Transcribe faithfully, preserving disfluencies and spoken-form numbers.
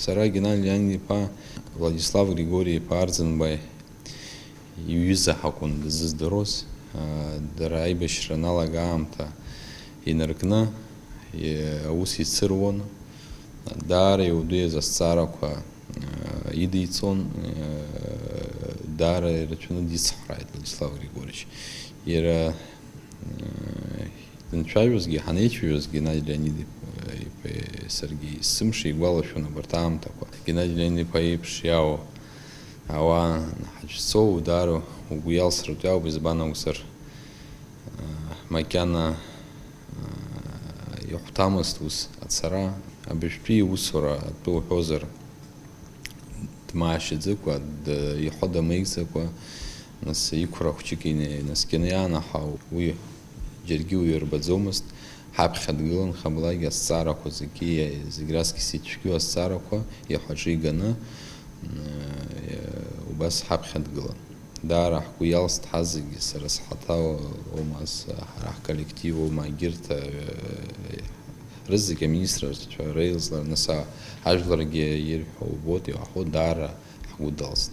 Сара Геннади Леонид-иԥа Владислав Григори-иԥа Арӡынба иҩыза ҳакәын дызыздыруаз. Дара аибашьра аналага аамҭа инаркны аус ицыруан. Даара иуадаҩыз азҵаарақәа идиҵон. Даара ирацәаны дицҳрааит Владислав Григорьевич. Иара Данцәажәозгьы, ҳанеицәажәозгьы, Геннади Леонид-иԥеи саргьы есымша игәалашәон абарҭ аамҭақәа. Геннади Леонид-иԥа иеиԥш иаау ауаа ҳацәцоу, даара угәы иалсратәы иаауп, избан акәзар, макьана ихәҭамызт ус ацара. Абыржәтәи иусура атәы уҳәозар, дмаашьаӡакәа, д-, ихәы дамеигӡакәа, нас иқәра хәҷык ина-, инаскьаны иаанаҳау, уи џьаргьы уирбаӡомызт, ҳаԥхьа дгылан, хаблагьы азҵаарақәа зегьы, зегь раҵкыс ицәгьоу азҵаарақәа ихәаҿы иганы, м, убас ҳаԥхьа дгылан. Даара ҳгәы иалст ҳазегьы, сара схаҭа оума, ас-, ҳара ҳколлектив оума, егьырҭ, э, рызегь аминистрцәа реилзлар, нас, а, ажәларгьы ирҳәо убоит, иаҳҳәо, даара ҳгәы далст.